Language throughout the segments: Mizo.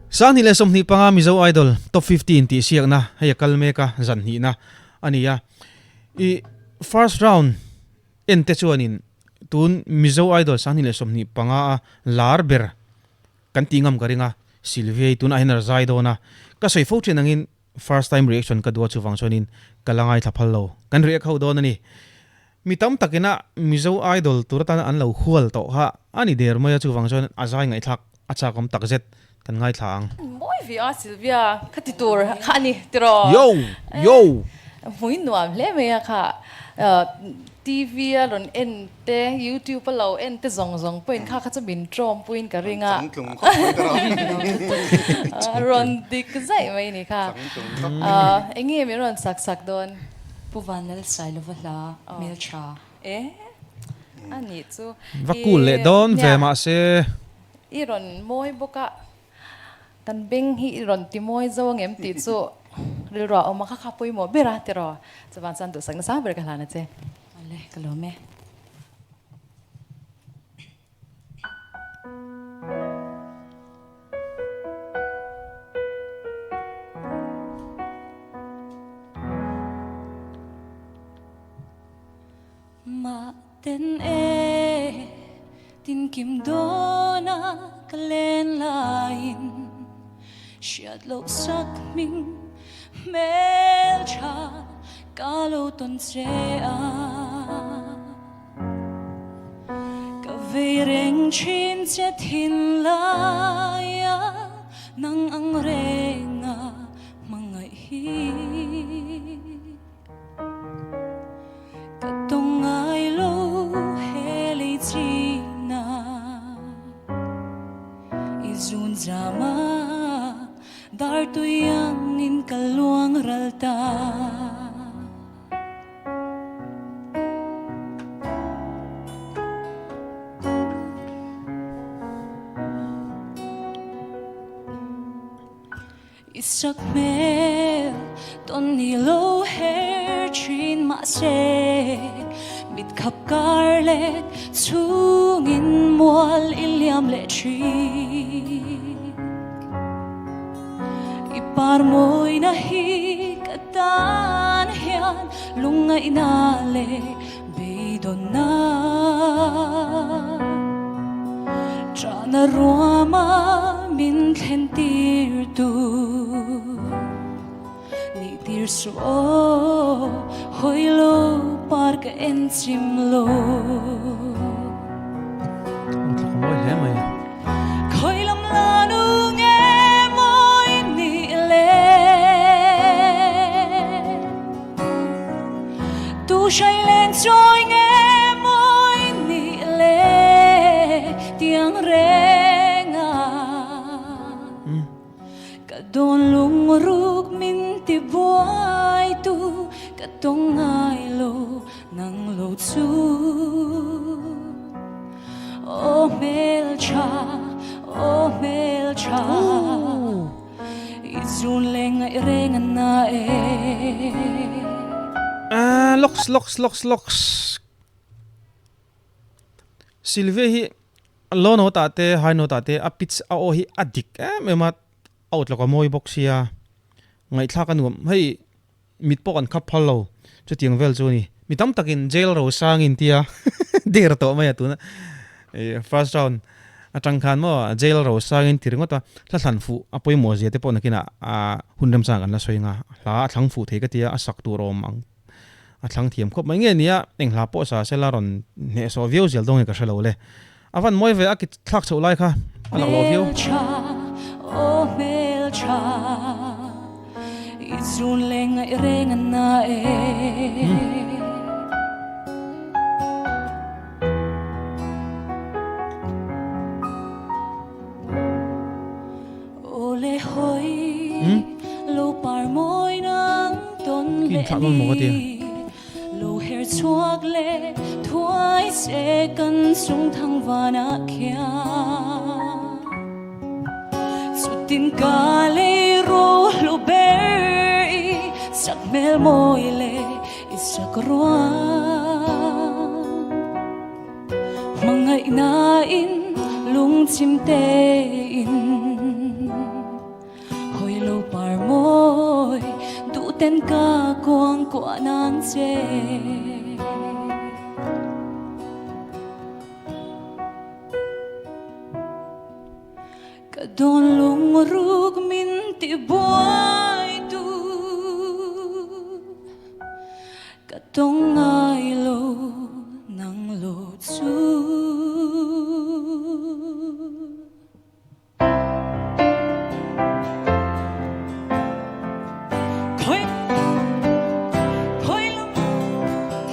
2025 Mizo Idol Top 15 tih siakna hei a kal mek a, zan hnihna a ni a. I first round en te chuanin tun Mizo Idol 2025 a lar ber kan tih ngam ka ring a, Sylvia hi tunah hian a zai dawn a. Ka sawi fo thin angin First time reaction ka duh a chuvang chuanin ka la ngaithla phal lo. Kan react ho dawn a ni. Mi tam takina Mizo Idol tur atana an lo hual tawh kha a ni der mai a chuvang chuan a zai ngaihthlak a chakawm takzet kan ngaithla ang. Mawi ve a Sylvia kha ti tur kha a ni tiraw? Yo! Yo! Hmui nuam hle mai a kha. TV a rawn en te, YouTube a lo en te zawng zawng pawhin kha kha chu min tawm puiin ka ring a. Changtlung khawp mai ta rawh. Rawn dik zaih mai ni kha. Changtlung khawp. Eng nge min rawn sak sak dawn? Pu Vanlalsailova hla hmeltha. E a nih chu. Va cool leh dawn ve mahse. I rawn mawi bawk a. Kan beng hi i rawn ti mawi zo angem tih chu rilru a awm a, kha kha pawimawh ber a tiraw? Chuvang chuan duhsak nasa ber ka hlan a che. Awle, ka lawm e. Mah ten e tin kim dawn a ka len laiin hriat loh sak hming hmel tha ka lo tawn che a. Ka vei reng thin che thinlai a nang ang reng a hmangaih hi. Ka tawng ngai lo he lei china I zun zam a dar tui angin ka luang ral ta. I sak hmel tawn ni lo her thin mahse mit khap kar leh chhungin mual i liam leh thin. I par mawina hi ka tan hian lungngaihna leh beidawnna Ṭahna ruama min thlen tir tu Nih tir suh aw hawi lo par ka en chim lo. Khawi lam la nu nge mawi nih le Tu hrai len chawi nge mawi nih le Tiang reng a Ka dawn lungruk min ti buai tu Ka tawng ngai lo nang lo chu Aw hmeltha, aw hmeltha I zun leh ngaih reng a na e. Ahh locks locks locks locks Sylvia hi low note ah te high note ah te a pitch a aw hi a dik em em a a awt lawk a mawi bawk sia ngaihthlak a nuam hei Mit pawh kan khap phal lo, chutiang vel chu a ni. Mi tam takin jail ro sang in tia der tawh mai a tuna first round atang khan maw jail ro sang in ti ringawt a, hla thlan fuh a pawimawh zia te pawh nakinah hun remchang kan la sawi anga hla a thlang fuh thei ka tia a sak tur awm ang a thlang thiam khawp mai nge nia eng hla pawh sa sela rawn hnehsawh viau zel dawn nge ka hre lo le. A van mawi ve a ki thlak chhoh lai kha a lak lo viau. Ki inthlah dawn maw ka tia. Lo her chhuak leh thuai che kan chung thang vanah khian Chutin ka lei ro hlu ber i sak hmel mawi leh i sak ruang Hmangaihna in lungchim te in. ten ka kuangkuah nan che. Ka dawn lungruk min ti buai tu Ka tawng ngai lo nang lo chu.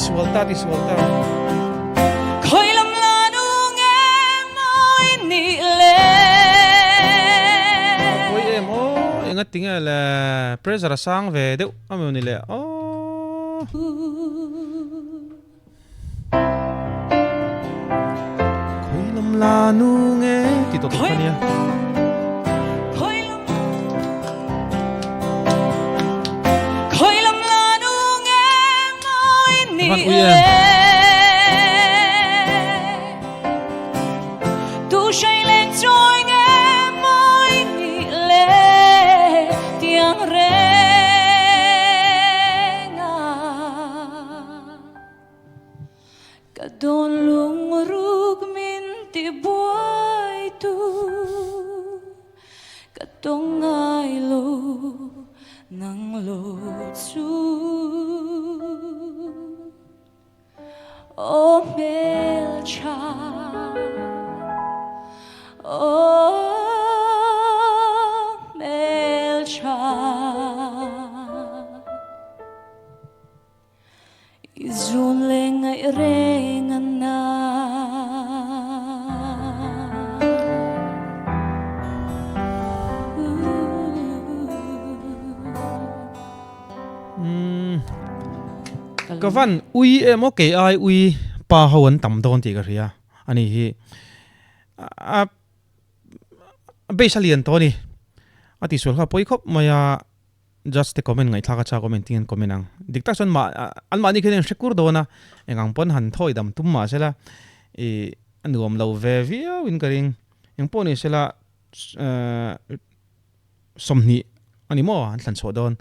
Tisual ta, tisual ta. Pawi em aw, enga tinge le pressure a sang ve deuh a maw ni le aw. Khawi lam la nu nge ti tawh tawh kha nia. Van ui em. Ka dawn lungruk min ti buai tu Ka tawng ngai lo nang lo chu Aw hmeltha Aw hmeltha. I zun leh ngaih reng a na. Ka van ui em aw kei ai ui pa ho an tam dawn tih ka hria a ni hi a base a lian tawh a ni a tihsual kha a pawi khawp mai a. Judge te comment ngaihthlak a chak awm engtin an comment ang. Dik tak chuan mah an mahni khian an hre kur dawn a, eng ang pawn han thawi dam tum mah sela ih a nuam lo ve viau in ka ring. Eng pawh ni sela 20 a ni maw an thlan chhuah dawn.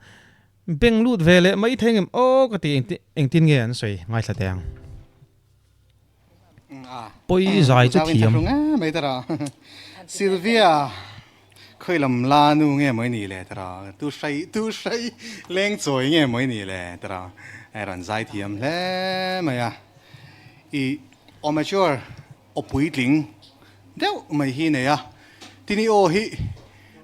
Beng lut ve leh mai thei ngem aw ka ti engtin nge an sawi ngaithla teh ang. Pawi zai chu thiam. Sylvia khawi lam la nu nge mawi ni le tara tu hrai tu hrai leng chawi nge mawi ni le tara ai rawn zai thiam hle mai a i aw mature aw puitling deuh mai hi nei a tini aw hi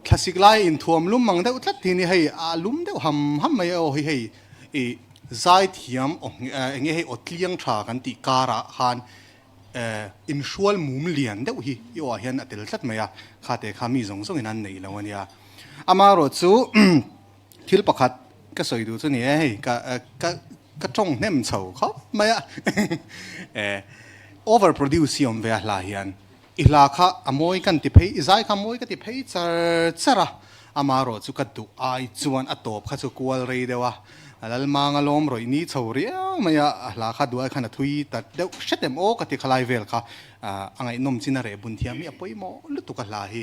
thlasik lai inthuam lum ang deuh tlat hi ni hei a lum deuh ham ham mai a aw hi hei i Zaithiam aw eng nge hei aw tliang tha kan tih karah khan inhrual mum lian deuh hi i awah hian a tel tlat mai a, kha te kha mi zawng zawngin an neih lo a nia. Amaherawhchu thil pakhat ka sawi duh chu ni e, hei ka ka ka tawng hnem chho khawp mai a, over produce hi awm ve a hla hian i hla kha a mawi kan ti phei i zai kha a mawi ka ti phei char char a, amaherawhchu ka duh ai chuan a tawp kha chu kual rei deuh a. A lal mang a lawm rawih ni chho riau mai a, a hla kha duai khan a thui ta deuh hret em aw ka ti khalai vel kha a ngaihnawm chin a reh bun thiam hi a pawimawh lutuk a hla hi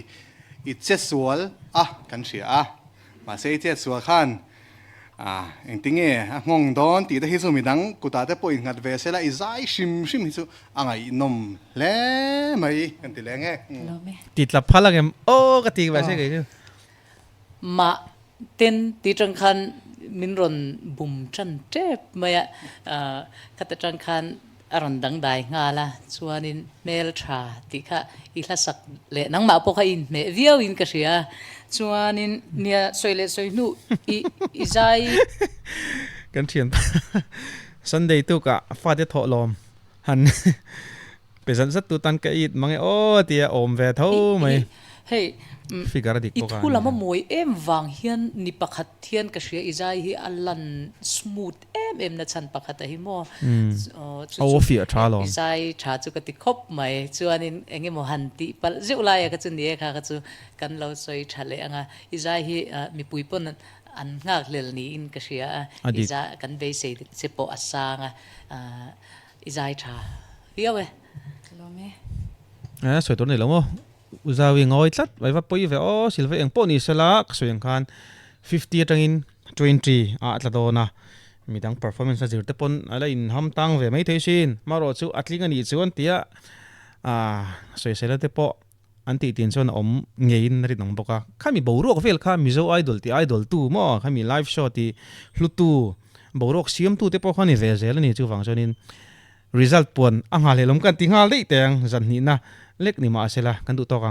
i che sual a kan hria a, mahse i chet sual khan engtinge a nghawng dawn tih te hi chu midang kutah te pawh innghat ve sela i zai hrim hrim hi chu a ngaihnawm hle mai kan ti leng e. Ti tla phal ang em aw ka ti mahse kei chu. Mah Ten ti tang khan min rawn bum tan tep mai a, khata tang khan a rawn dangdai nghal a, chuanin hmel tha tih kha i hlasak leh nangmah pawh kha i inhmeh viau in ka hria a, chuanin nia sawi leh sawi hnu i i zai. Kan thian Sunday tukah fate thawh lawm han Pe zat zat tu tan ka it mang e aw tia awm ve tho mai. Hei Figure a dik i bawk a thu lam a mawi em vang hian ni pakhat hian ka hria i zai hi a lan smooth em em na chhan pakhat a hi maw. Chu chu fiah tha alawm. I zai tha chu ka ti khawp mai. Chuanin eng emaw han tih palh zeuh lai a kha chu ni e kha kha chu kan lo sawi tha leh ang a. I zai hi mipui pawn an nghak hlel niin ka hria a. I zai kan beisei che pawh a sang a. I zai tha viau e. Ka lawm e. Eh sawi tur a ni lo maw? U Zawi ngawi tlat mai va pawi ve aw Silva eng pawh ni sela ka sawi ang khan 50 atangin. 20 ah a tla dawn a, midang performance a zir te pawn a la inham tang ve maithei sin, marawh chu a tling a nih chuan tia ah sawisela te pawh an tih tin chuan a awm ngeiin a rinawm bawk a, khami boruak vel kha Mizo Idol tih idol tu maw khami live show tih hlutu boruak siamtu te pawh kha a ni ve zel a ni chuvang chuanin result puan a nghah hlelawm kan ti nghal daih teh ang zan hnihna lek ni mahsela kan duh tawk ang.